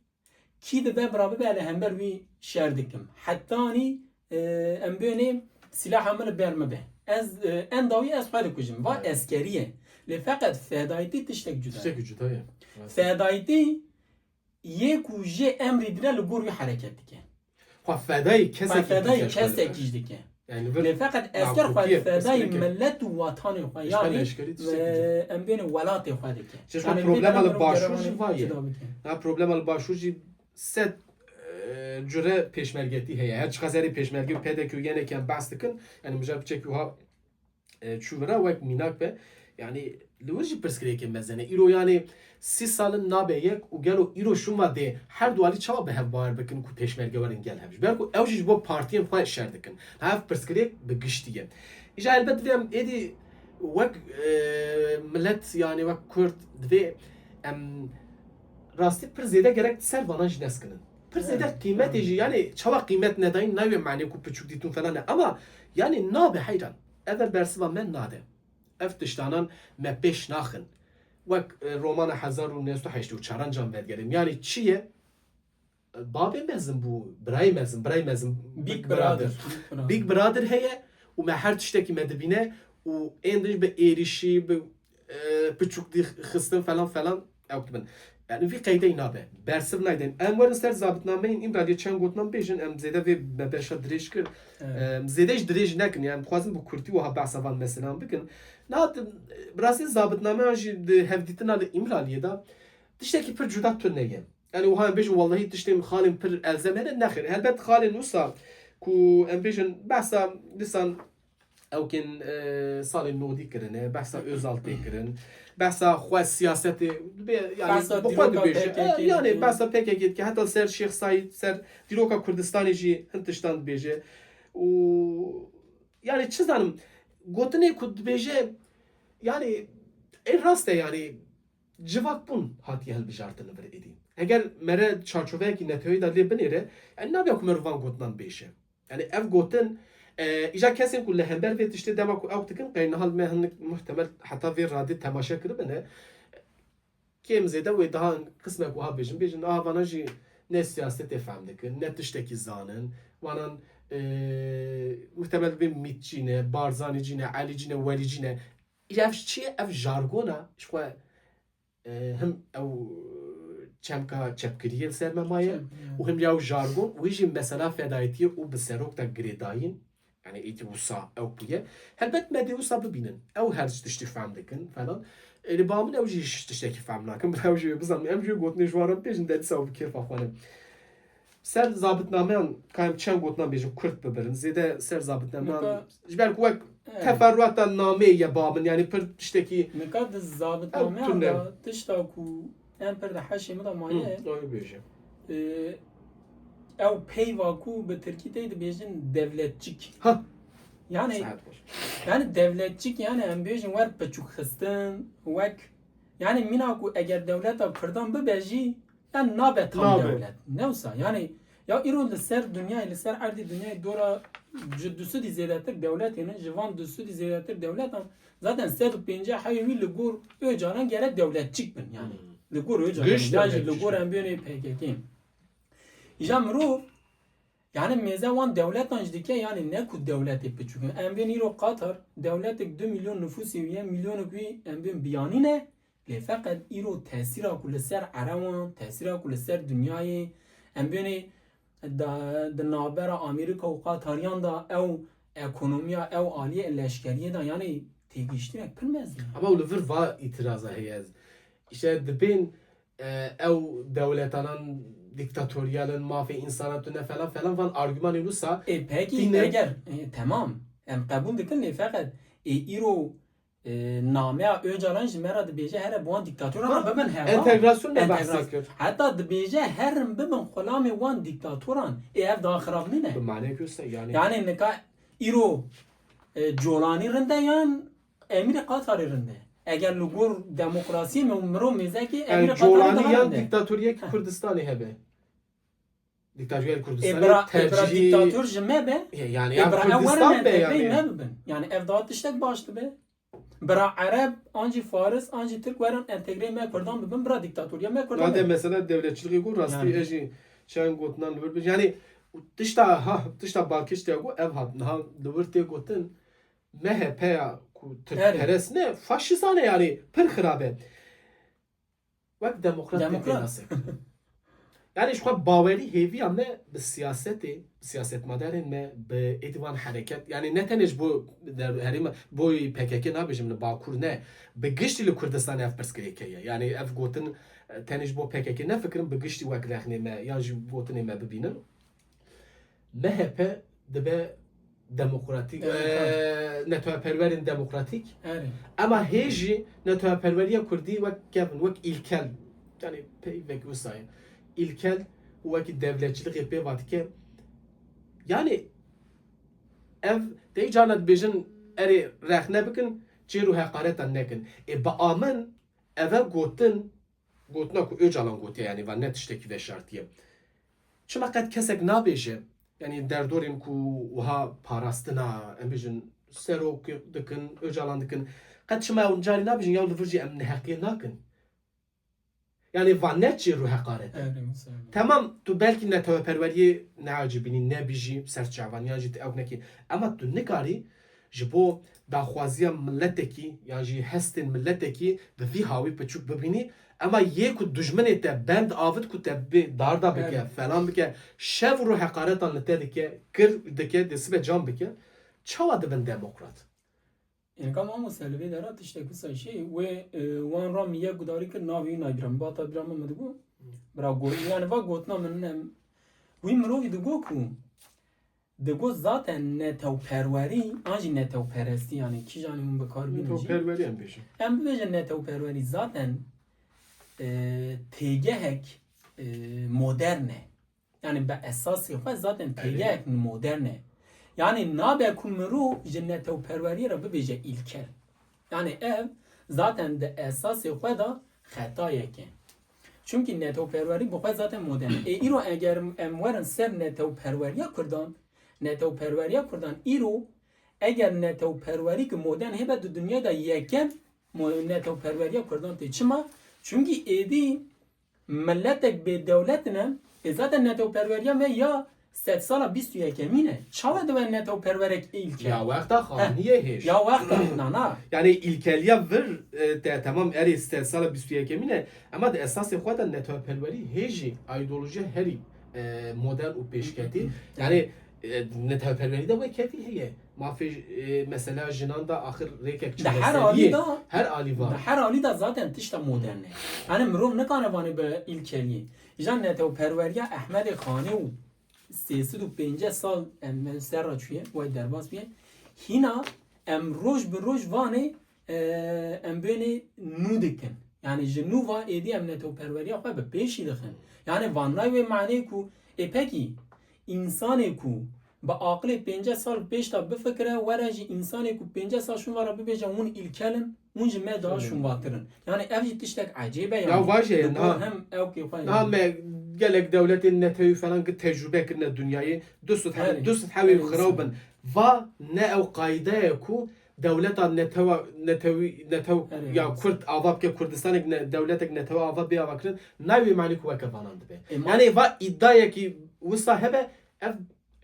kî dibe bira bibe li hember wî şer dikim. Hetanî, e, em bênê silaha min li ber min be. Ez, e, endawî ez xwe dikujim. Va Evet. Eskerî ye. Lê feqet fedayîtî tiştek cuda ye. Tiştek cuda ye. Fedayîtî yê ku jê emrî dine li gor wî hereket dike. Xwe fedayî Xwe kesekî fedayî dike ji xwe li kesekî ber. Ji dike. Yani vir Lê feqet esker xwe nakokî ye, fedayî pirsgirêk e. Millet û watanê xwe, Ji xwe yanî, leşkerî tiştekî e, dike. Em bênê welatê xwe dike. Ji xwe Yani problema vê li em başûr jî gerek va ye. Cuda bike. Ha, problema li başûr jî sed, e, cure pêşmergetî heye. Her çiqas erê pêşmerge û P D K û yenekê em behs dikin, yani mijara piçekî wiha e, çû vira wek mînak be. Yani li wir jî pirsgirêkê mezin e. Îro yani sî sal in nabe yek û gelo îro şûn va dê her du alî çawa bi hev bawer bikin ku pêşmerge werin gel hev? Ji ber ku ew jî ji bo partiyên xwe şer dikin. Ev pirsgirêk bi giştî ye. Îja helbet divê em êdî wek, e, milet yani wek Kurd divê em rastî pir zêde gerek ser vana jî neskinin. Pir zêde Evet. Qîmetê jî yani çawa qîmet nedayîn nayê manê ku piçûk dîtûn falan e. Ama yani nabe heyran. Ev e bersiva me nade. Ev tiştanan me pêş naxin. Wek, e, romana hezar û neh sed û heştê û çaran can vedigerim. Yani çi ye? Babê mezin bû, birayê mezin, birayê mezin, Big Big Brother. Brother. Big Brother. Big Brother heye û me her tiştekî me dibîne û ên din bi êrîşî, bi e, piçûk dî xistin falan falan ew dibin. Yani vî qeydeyî nabe. Bersiv naydin. Em werin ser zabitnameyên Îmraliyê çend gotinan bêjin, em zêde vê me beşa dirêj kir. Evet. Em zêde jî dirêj nekin. Yani dixwazin bi kurtî wiha behsa van meselan bikin. Na, bi rastî zabitnameyan jî di hevdîtina li Îmraliyê de Tiştekî pir cuda tune ye. Yani wiha em bêjin wellahî tiştên xalên pir elzem hene, nexêr. Helbet xalên wisa ku em bêjin behsa dîsan ewkên, e, salên nodî kirine, behsa Özal tê kirin, behsa xwe siyasetê, bê, yani Behsa bi xwe dîroka dibêje. P K K E, yani dike. Behsa P K K dike, heta ser Şêx Saîd, ser dîroka Kurdistanê jî hin tiştan dibêje. Û yani çi zanim, gotinê ku dibêje, yani ê rast e, yani civakbûn hatiye hilbijartin li vir êdî. Eger mere çarçoveyekî neteweyî de lê binêre, yani nabe ku meriv van gotinan bêje. Yani ev gotin, e, îja kesên ku li hember vê tiştê dema ku ew dikin, qey niha me hinek muhtemel heta vê radê temaşe kiribine, kêm zêde wê daha qismek wiha bêjin, bêjin, aha vana jî ne siyasetê fehm dikin, ne tiştekî zanin, wanan, e, muhtemel bê Mîtçî ne, Barzanîcî ne, Elîcî ne, Welîcî ne. Îja ev çi ye? Ev jargona, ji xwe e, him ew çemka çepkiriyê li ser me maye Çep, û him ya ew jargon, wî jî mesela fedayetiyê û bi serok de girêdayîn, yani êdî wisa ew bûye. Helbet me dê wisa bibînin. Ew her tiştî fehm dikin falan. E, li ba min ew jî hiç tiştekî fehm nakin. Bila ew jî wê bizanin. Em jî wê gotinê ji wan re bibêjin, de dîsa ew bi kêfa xwe ne. Ser zabitnameyan, kayem çend gotinan bêjin, kurt bibirin. Zêde ser zabitnameyan, Nika, ji ber ku wek evet. Teferruata nameyê ye ba min, yani pir tiştekî Nika di zabitnameyan ew tune. De tişta ku em pir di heşê min de maye, Hı, doğru bêje. E, ew peyva ku bi tirkî tê dibêjin devletçik. Ha. Yani, Saet xweş. Yani devletçik, yani em bêjin wer piçûk xistin, wek, yani mîna ku eger dewleta Kurdan bibe jî, yani nabe tam Nabe. Dewlet. Ne wisa? Yani ya îro li ser dinyayê, li ser erdê dinyayê dora ji du sedî zêdetir dewlet hene, ji van du sedî zêdetir dewletan zaten sed û pêncî heyê wî li gor Ocalan gere dewletçik bin yani. Hmm. Li gor Ocalan Giş ya jî li devletçik. Gor em bênê P K K. Îja mirov yani mêze wan dewletan jî dike, yani ne ku dewletê piçûk in. Em bên îro Qatar, dewletek du milyon nifûsê wî ye, milyonek wî em bên biyanî ne. Lê feqet îro tesîra ku li ser erewan, tesîra ku li ser dinyayê, em bênê da, di navbera Amerîka û Qatariyan de ew ekonomiya, ew aliyê leşkeriyê de, yani têgihiştinek pir mezin e. Ama li vir va îtiraza heye. Îşte dibên, e, ew dewletanan dîktatoriyal in, mafê însanan tune falan falan van argümanê wisa Ê, pekî, tîne. Eger, e, temam, em qebûl dikin, lê feqet, ê, îro, e, nameya Ocalan ji me re dibêje, here bi wan dîktatoran Ha, re bibin heva. Entegrasyon ne Entegrasyon. Behse kir. Heta dibêje, herin bibin xulamê wan dîktatoran. Ê, ev daha xirab nîne. Bi manê göster, yani. Yani nika îro, e, Colanî rinde yan Emîrê Qatarê rinde? Eger li gor demokrasiyê me û mirov mêzekê Yani Emîrê Qatarê Colanî daha yan rinde. Dîktatoriyek Ha. Kurdistanê hebe. Dîktatoriyek Ê Kurdistanê bira, ê bira tercihî dîktator ji me be. Ye, yani Ê ev bira ew werin Kurdistan be entegreyê yani. Me bibin. Yani ev daha tiştek baş dibe. Bira Ereb, an jî Faris, an jî Tirk werin entegreyê me Kurdan bibin, bira dîktatoriya me Kurdan Nade be. Mesela devletçiliği gur rastî Yani. E jî çend gotinan li vir bi. Yani tişta, ha, tişta balkêş te got, ev hat. Niha li vir tê gotin, M H P ya ku Erê. Tirkperest ne, faşîzan e yani, pir xirab e. Wek demokrat Demokrat. Pênase kir. Yani ji xwe bawerî hêviya me bi siyasetê, bi siyasetmadarên me, bi êdî van hereket, yani ne tenê ji bo der-, herêma, bo P K K nabêjim li Bakur ne, bi giştî li Kurdistanê ev pirsgirêk heye. Yani ev gotin, e, tenê ji bo P K K nefikirin, bi giştî wek rexnê me yan jî gotinê me bibînin. M H P dibe demokratîk, Demokrat. E, neteweperwerên demokratîk. Erê. Ema hê jî neteweperweriya kurdî wek kevin, wek îlkel, yani peyvek wisa ye. Îlkel û wekî devletçilikê pê va dike. Yani ev tey carna dibêjin erê rexne bikin, çêr û heqaretan nekin. Ê bi amin eve gotin, gotina ku Ocalan gotiye, yani va ne tiştekî veşartiye. Çima qet kesek nabêje, yani derdorên ku wiha parastina, em bêjin, serok dikin, Ocalan dikin, qet çima ew carî nabêjin, ya li vir jî em neheqiyê nakin? Yani va ne çêr û heqaret e. Erê, mesela. Temam, tu belkî neteweperweriyê neacibînî, nebî jî ser çavan, yan jî tu ew nekî. Ema tu nikarî ji bo daxwaziya miletekî yan jî hestên miletekî bi vî hawî piçûk bibînî, ema yê ku dijminê te bend avit ku te bi darda bike, Evet. Falan bike, şev û rû heqaretan li te dike, kir dike, dê sibe can bike, çawa dibin demokrat? Ênka mamoste li vê dera tiştek wisa şey, wê, e, wan ra min yek gudarî kir, navê wî nayê bîra min. Bata bîra min, min digot, bira got, yani va gotina min ne, wî mirovî digot ku, digot zaten netewperwerî, an jî netewperestî, yani kîjanî hûn bi kar bînin jî. Netewperwerî em bêjin. Em bibêjin netewperwerî zaten, e, têgehek, e, modern e. Yani bi esasê xwe zaten têgehek modern e. Yani nabe ku mirov ji netewperweriyê re bibêje îlkel. Yani ev zaten di esasê xwe de xetayek e. Çimkî netewperwerî bi xwe zaten modern e. Ê îro eger em werin ser netewperweriya Kurdan, netewperweriya Kurdan îro eger netewperwerî ki modern hebe di dinyayê de yekem mo-, netewperweriya Kurdan tê. Çima? Çimkî êdî miletek bê dewlet ne, ê zaten netewperweriya me ya sedsala bîst û yekemîn e. Çawa dibe netewperwerek îlkel? Ya wexta xaniyê hêj. Ya wexta, na, na. Yani îlkeliya vir, e, te, temam erê sedsala bîst û yekemîn e, ama di esasê xwe de netewperwerî hêjî, ideolojiya herî, e, modern û pêşketî. Yani, e, netewperwerî de wekevî heye. Mafê, e, mesela jinan de axir rêkek çareseriyê. Di her alî de, her alî va. Di her alî de zaten tişta modern e. Yani mirov nikane vanê bi îlkeliyê. Îja netewperweriya Ehmedê Xanê û sê sed û pêncî sal em, em ser re çûye, way derbas bûye. Hîna em roj bi roj vanê, e, em bênê nû dikin. Yani ji nû va êdî em netewperweriya xwe bi pêşî dixin. Yani van nayê wê manê ku, ê pekî, însanê ku bi aqilê pêncî sal pêş de bifikire, were jî însanê ku pêncî sal şûn va re bibêje hûn îlkel in, hûn ji me daha şûnvatir in. Yani ev jî tiştek ecêb e yani. Ya vaje, niha, hem ew kê xwe niha me gelek dewletên netewî falan ki tecrube kirine dinyayê, du sed hebin, du sed hebê xirab bin. Va ne ew qayde ye ku dewleta netewa, netewî, netew ya Kurd ava bike, Kurdistanek ne, dewletek netewa ava bê ava kirin, nayê wê manî ku weke vanan dibe. E, ma- Yani va îdayekî wisa hebe, ev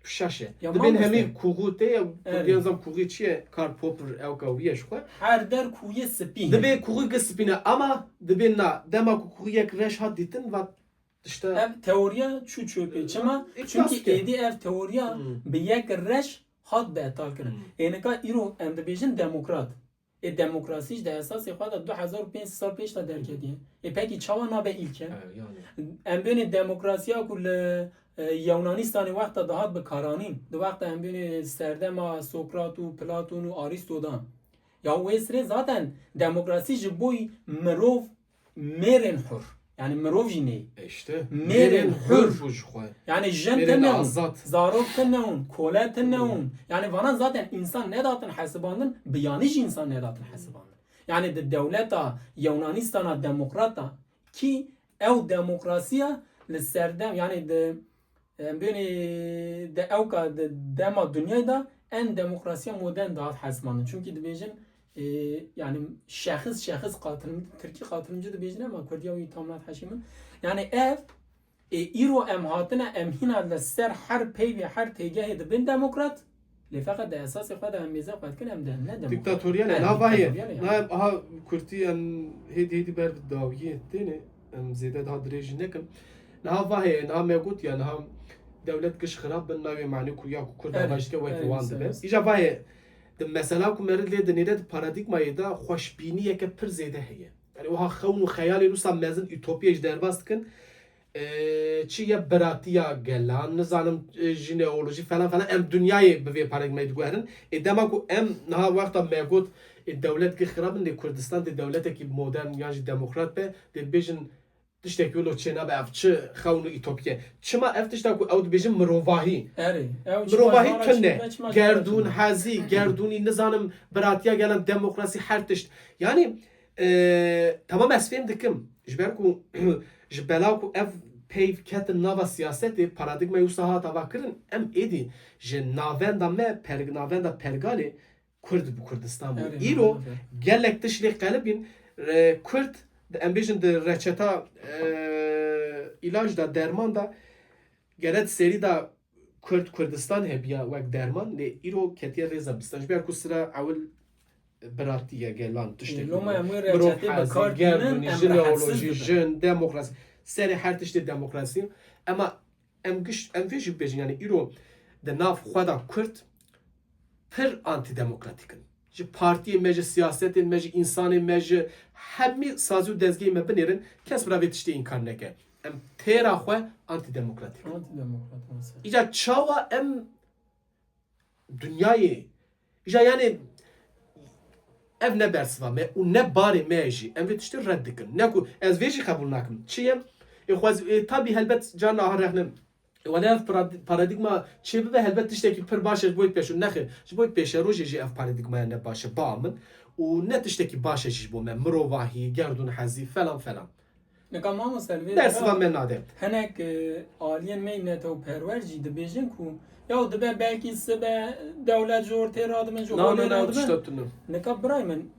şaş e. Ya dibên mamoste, hemî kuxû tê ye, Kurdiyan zam kuxî çi ye? Karl Popper ew ka wî ye ji xwe. Her der kuxiyê spî hene. Dibê kuxî ki spî ne, ama dibê na, dema ku kuxiyek reş hat dîtin, va tişta. Ev teoriya çû çöpê. Çima? Çimkî êdî ev teoriya bi yek reş hat betal kirin. Ê nika îro em dibêjin demokrat. Ê demokrasî ji di esasê xwe de du hezar û pênc sed sal pêş de derketiye. Ê pekî çawa nabe îlke? Em bênê demokrasiya ku li, e, Yewnanistanê wexta dihat bi karanîn. Di wexta em bênê serdema Sokrat û Platon û Aristo de. Ya wê sirê zaten demokrasî ji boy mirov mêrên hur. Yani mirov jî ney. E işte, mêrên hur bû ji xwe. Yani jin tine hûn, zarok tine hûn, kole tine hûn. Yani vana zaten însan nedatin hesibandin, biyanî jî însan nedatin hesibandin. Yani di dewleta Yewnanîstana demokrata ki ew demokrasiya li serdem, yani di Em bênê de ewka de dema dinyayê de en demokrasiya modern dihat hesibandin. Çunkî dibêjin, e, yani şexis, şexis katılım, Tirkî katılımcı dibêjin ama Kurdiya wî tam nat heşî min. Yani ev, e, îro em hatine, em hîna li ser her peyvê, her têgehê dibin demokrat. Lê feqet di esasê xwe de em mêze xwe dikin, em de ne demokrat. Diktatoriya ne, niha vahê, niha em aha kurtî em hêdî hêdî ber bi dawiyê têne, em zêde daha dirêj jî nekin. Niha vahê, niha me got ya, niha dewlet giş xirab bin, navê manî ku ya ku Kurd ava jike wekî wan dibe. Îja vahê, di mesela ku meriv lê dinêre di paradîgmayê de xweşbîniyeke pir zêde heye. Yani wiha xewn û xeyalên wisa mezin, utopiyê jî derbas dikin. E, çi ye biratiya gelan, nizanim, e, jineolojî falan falan, em dinyayê bi vê parek me diguherin. Ê dema ku em niha wexta me got, ê dewlet gi xirab in, lê Kurdistan dê dewletekî modern yan jî demokrat be, dê bêjin tiştekî wilo çê nabe, ev çi xewn û îtopî ye. Çima ev tişta ku ew dibêjin mirovahî. Erê, ew çima mirovahî tune. Gerdûn, hezî, gerdûnî, nizanim, biratiya gelan, demokrasî, her tişt. Yani, E, tamam, ez fêm dikim. Ji ber ku ji bela ku ev peyv ketin nava siyasetê, paradîgmayê wisa hat avakirin, em êdî ji navenda me, perg-, navenda pergalê Kurd bi Kurdistan bû. Erê, îro gelek tişt lê qelibîn, e, Kurd, em bêjin di reçeta, e, îlac de, derman de, gere di serî de Kurd, Kurdistan hebiya wek derman, lê îro ketiye rêza bistan. Ji ber ku sira ewil biratî ye, gelan, tiştek. Loma em wê reçetê bi kar tînin, em rahatsiz dibin. Jineolojî, jin, demokrasî, serê her tiştê demokrasî. Ema em giş, em vê jî bibêjin, yani îro di nav xwe de Kurd pir antidemokratîk in. ji partiyên me, ji siyasetên me, ji însanên me, ji hemî sazî û dezgehên me binêrin, kes bira vê tiştê înkar neke. Em têra xwe antidemokratîk. Antidemokrat mesela. Îca çawa em dinyayê, îca yani ev ne bersiva me û ne barê me ye jî. Em vê tiştê red dikin. Ne ku ez vê jî qebûl nakim. Çi ye? Ê xwez, ê, tabî helbet carna aha rexne. Ê, wele ev parad-, paradîgma çê bibe helbet tiştekî pir baş e ji bo pêşo. Nexêr, ji bo pêşerojê jî ev paradîgmaya ne baş e, ba min. Û ne tiştekî baş e jî ji bo me. Mirovahî, gerdûnhezî, falan falan. Nika mamoste li vê Bersiva dera me nade. Hinek e, aliyên me yî netewperwer jî dibêjin ku ya dibe belkî sibe dewlet ji ortê radibin, ji Na, na, holê na, radibin. tişta tune. Nika birayê min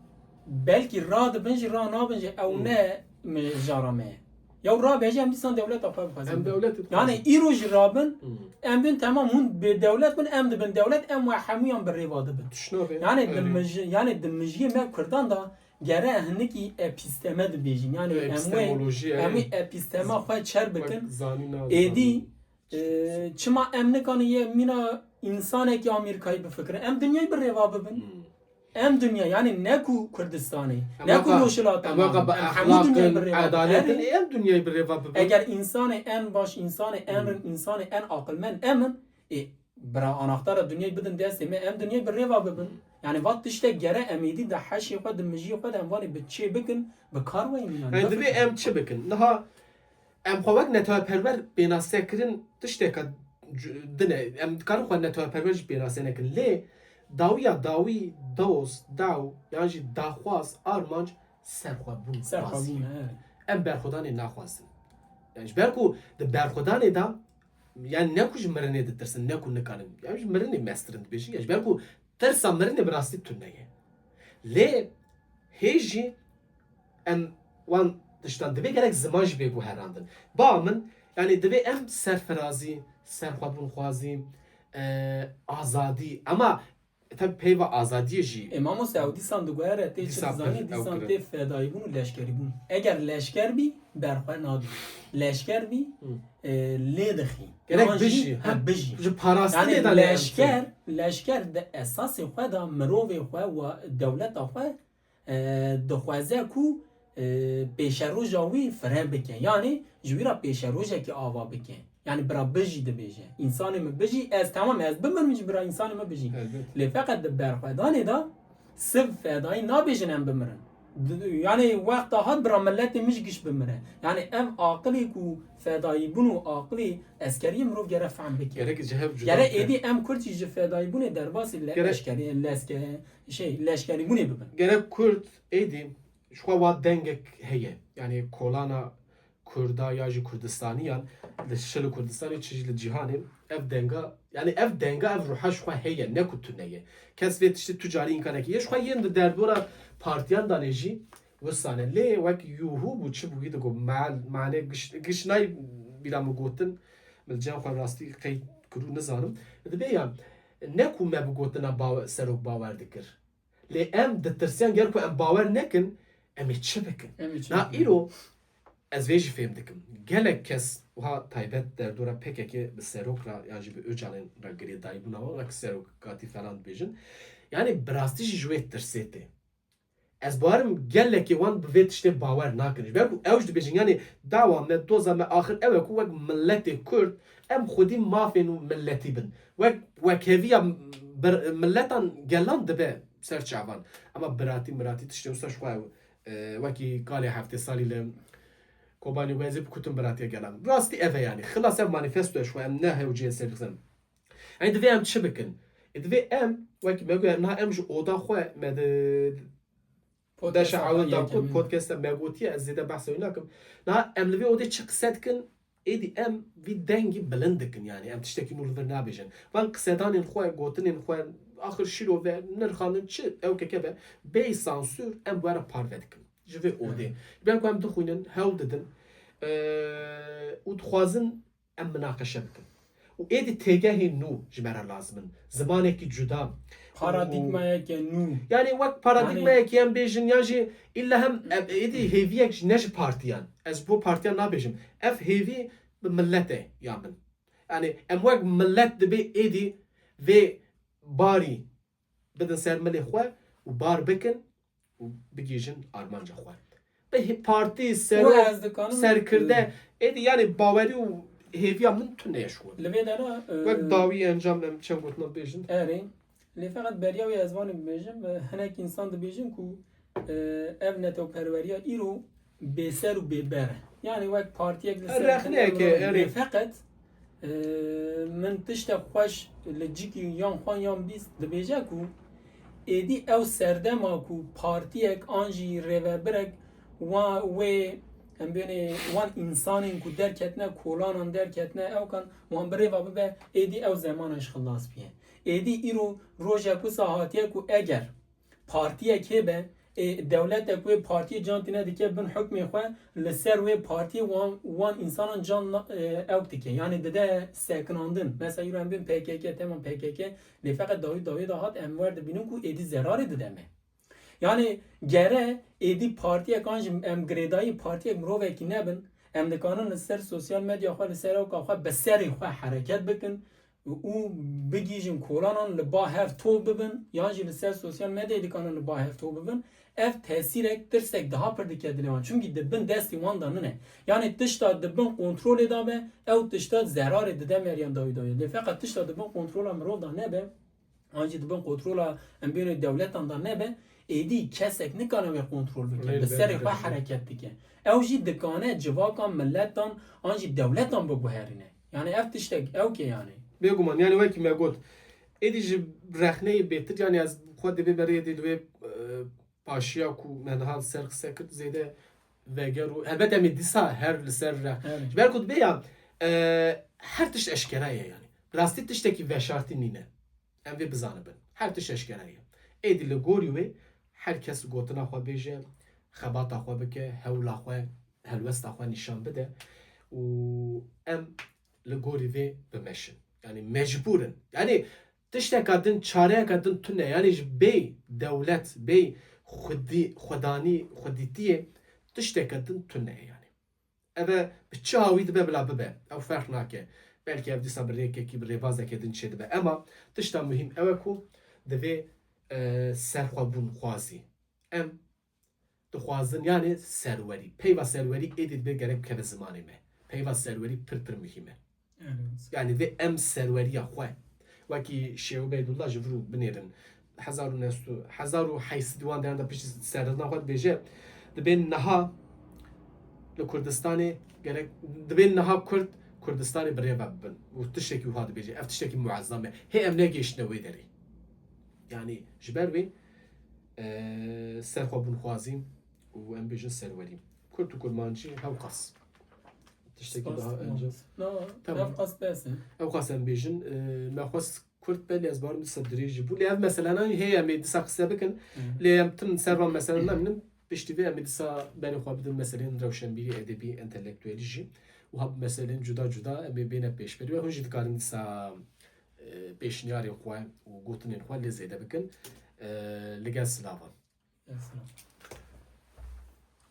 belkî radibin jî ranabin jî ew Hmm. ne mijara me ye. Ya rabe jî em dîsan dewleta xwe bixwazin. Em dewlet Yani îro jî rabin, Hmm. em bin temam hûn bi dewlet bin, em dibin dewlet, em we hemûyan bi rêva dibin. Tişna be. Yani Erê. dimij, yani dimijiyê me Kurdan da gere hinikî episteme dibêjin. Yani em wê Epistemolojî, em erê. wê epistema xwe çer bikin. Wek zanîna, Êdî zanîn. e, çima em nikanin yê mîna însanekî Amerîkayî bifikirin? Em dinyayê bi rêva bibin. Hmm. Em dinya, yani ne ku Kurdistanê, Em ne ku weka- Rojhilata em weka Navîn, bi em hemû dinyayê bi exlaqin, rêva bibin. edaletin, Erê, em dinyayê bi rêva bibin. eger însanê en baş, însanê en Hmm. rind, însanê en aqilmend em in, ê, bira anaxtara dinyayê bidin destê me, em dinyayê bi rêva bibin. Yani vat tiştek gere em êdî de heşê xwe, di mijiyê xwe de em vanê bi çê bikin, bi kar weynin yani. Yani divê em çi bikin? Niha em xwe wek netewperwer pênasekirin tişteka c-, din e. Em dikarin xwe netewperwer jî pênase nekin. Lê dawiya dawî dost, daw, yan jî daxwaz, armanc, serxwebûn, Serxwebûn, xwazî. evet. Em berxwedanê naxwazin. Yani ji ber ku di berxwedanê de, yani ne ku ji mirinê ditirsin, ne ku nikarin. Yani ji mirinê meztir in dibêjin. Yani ji ber ku tirsa mirinê bi rastî tune ye. Lê hê jî em wan tiştan divê gerek ziman jî bê guherandin. Ba min, yani divê em serfirazî, serxwebûnxwazî, e, azadî, ama tabi peyva azadiyê jî. E, mamoste, ew dîsan diguhere tê çi Dîsan dizanî, pir ew dîsan kirin. Tê fedayîbûn û leşkerîbûn. Eger leşker bî, berxwe nadî. Leşker bî, Hı. e, lê dixî. Gerek Yan jî, bijî, ha, ha, bijî. Ji parastinê Yani de lê em leşker, leşker di esasê xwe de mirovê xwe û dewleta xwe, e, dixwaze ku, e, pêşeroja wî fire bike. Yani ji wî re pêşerojekî ava bike. Yani bira bijî dibêje. Însanê min bijî, ez temam, ez bimirim jî bira însanê min bijî. Elbet. Lê feqet di berxwedanê de siv fedayî nabêjin em bimirin. D-, yani wexta hat bira milletê min jî giş bimire. Yani ev aqilê ku fedayîbûn û aqilê eskeriyê mirov gere fehm bike. Gerek ji hev cuda Gere bikin. Êdî em Kurd jî ji fedayîbûnê derbasî le Gerek- eşkeriyê, leske, şey, leşkerîbûnê bibin. Gerek Kurd êdî ji xwe wa dengek heye. Yani kolana Kurda ya jî Kurdistaniyan li şil û Kurdistanê çi jî li cîhanê ev denga, yani ev denga, ev ruha ji xwe heye, ne ku tune ye. Kes vê tiştê tu carî înkar neke. Yê ji xwe yên di derdora partiyan danê jî wisane. Lê wek yuhû bû, çi bû, wî digot, mal, mane giş, giş nayê bîra min gotin, min li cem xwe rastî qeyd kirû nizanim. Dibê ya, ne ku me bi gotina bawe-, serok bawer dikir. Lê em ditirsiyan, ger ku em bawer nekin, em ê çi bikin? Em ê çi Na bikin? îro ez vê jî fêm dikim. Gelek kes wiha taybet derdora P K K bi serok re yan jî bi Öcalan re girêdayîbûna wan, wek serokatî falan dibêjin. Yani bi rastî jî ji wê tirsê tê. Ez bawerim gelekê wan bi vê tiştê bawer nakin. Ji ber ku ew jî dibêjin, yani dawa me, doza me axir ew e ku wek miletê Kurd em xwedî mafên û miletî bin. Wek wekheviya bir-, miletan gelan dibe ser çavan. Ama biratî, miratî tiştê wisa ji xwe ew, e, wekî kalê heftê salî li Kobanî Wezî bikutin biratiya gelan. Rastî ev e yani. Xilas ev manîfesto ye ji xwe, em ne hewceyên serî dixin. Ey divê em çi bikin? Ê divê em, wekî me goya, niha em ji oda xwe me di beşa ewil da got, podcasta me gotiye, ez zêde behsa wî nakim. Niha em li vê odê çi qise dikin, êdî em vî dengî bilind dikin yani. Em tiştekî nû li vir nabêjin. Van qisedanên xwe, gotinên xwe, axir şîrove, nirxandin çi ew keke be, bêyî sansûr em were parve dikin. Ji vê odê. Ji ber ku em dixwînin, hewl didin, eee, û dixwazin em minaqeşe bikin. Û êdî têgehên nû ji me re lazim in. Zimanekî cuda. Paradîgmayeke nû. Yani wek paradîgmayekî em bêjin, ya jî îlla hem em êdî hêviyek ji, ne ji partiyan. Ez ji bo partiyan nabêjim. Ev hêvî bi millet e ya min. Yani em wek millet dibê êdî vê barî bidin ser milê xwe û bar bikin û bigihîjin armanca xwe. Bi hê-, partî, serok, serkirde, êdî yani bawerî û hêviya min tune ye ji xwe. Li vê dera, e, wek dawî encam em çend gotina bêjin. Erê. Lê feqet beriya wê ez vanê bibêjim, e, hinek însan dibêjin ku, e, ev netewperweriya îro bêser û bêber e. Yani wek partiyek li ser rexneyeke, erê. Lê feqet, e, min tiştek xweş li cikî yan xwe yan bîst dibêje ku êdî ew serdema ku partiyek an jî rêvebirek wa-, wê, em bênê wan însanên ku derketine kolanan derketine ew kan wan bi rêva bibe, êdî ew zemana ji xilas bûye. Êdî îro rojek wisa hatiye ku eger partiyek hêbe, ê, dewletek wê partiyê can tîne dike bin hukmê xwe, li ser wê partiyê wan, wan însanan can na-, e, ew dike. Yani dide sekinandin. Mesela îro em bên P K K, tema P K K, lê feqet dawî dawî de hat em wer dibînin ku êdî zerarê dide me. Yani gere êdî partiyek an jî em girêdayî partiyek mirovekî nebin, em dikanin li ser sosyal medya xwe, li ser ewka xwe bi serê xwe hereket bikin û bigihîjin kolanan li ba hev top bibin, yan jî li ser sosyal medyayê dikanin li ba hev top bibin, ev tesîrek, tirsek daha pir dike dilê wan. Çimkî di bin destê wan de nine. Yani tişta di bin kontrolê de be, ew tişta zerarê dide meriyan dawî dawî. Lê feqet tişta di bin kontrola mirov de nebe, an jî di bin kontrola em bêne dewletan de nebe, êdî kesek nikane wê kontrol bike, bi serê xwe hereket dike. Ew jî dikane civaka miletan an jî dewletan biguherîne. Yani ev tiştek ewk e yani. Bêguman, yani wekî me got, êdî ji rexneyê bêtir, yani ez xwe divê berê êdî li wê, e, paşiya ku me niha li ser qise kir, zêde veger û helbet em ê dîsa her li ser re. Evet. Ji ber ku dibê ya, e, her tişt eşkera ye yani. Rastî tiştekî veşartî nîne. Em vê bizanibin. Her tişt eşkera ye. Êdî li gorî wê her kes gotina xwe bêje, xebata xwe bike, hewla xwe, helwesta xwe nîşan bide û em li gorî vê bimeşin. Yani mecbûr in. Yani tişteka din, çareyeka din tune. Yani ji bê dewlet, bê xwedî-, xwedanî, xwedîtiyê tişteke din tune yani. Ev e bi çi hawî dibe bila bibe. Ew ferq nake. Belkî ev dîsa bi rêkekî, bi rêbazeke din çêdibe. Ema tişta muhîm ew e ku divê, e, serxwebûnxwazî. Em dixwazin, yani serwerî. Peyva serwerî êdî dibê gerek bikeve zimanê me. Peyva serwerî pir pir muhîm e. Yani vê em serweriya xwe, wekî Şêx Ubeydullah ji vir û binêrin, hezar û neh sed, hezar û heyt sed wan deran de piştî serhildana xwe dibêje, dibên niha li Kurdistanê gerek, dibên niha Kurd Kurdistanê bi rê ve bibin û tiştekî wiha dibêje. Ev tiştekî muezzam e. Hê em negihiştine wê derê. Yani ji ber wê, e, serxwebûnxwazî û em bêjin serwerî. Kurd û kurmancî hewqas. Tiştekî daha önce. No, tamam. Ev qas bes e. Ew qas em bêjin, e, me xwest kurt be, lê ez barim dîsa dirêj bû. Lê ev meselana heye em ê dîsa qise bikin. Hı. Lê em tim ser van meselana nemînin. Piştî vê em ê dîsa berê xwe bidin meselên rewşenbîrî, edebî, entelektuelî jî. Û hab meselên cuda cuda em ê bêne pêşberî. Ve hûn jî dikarin dîsa, e, pêşniyarên xwe û gotinên xwe lê zêde bikin. E, li gel silavan. Mesela.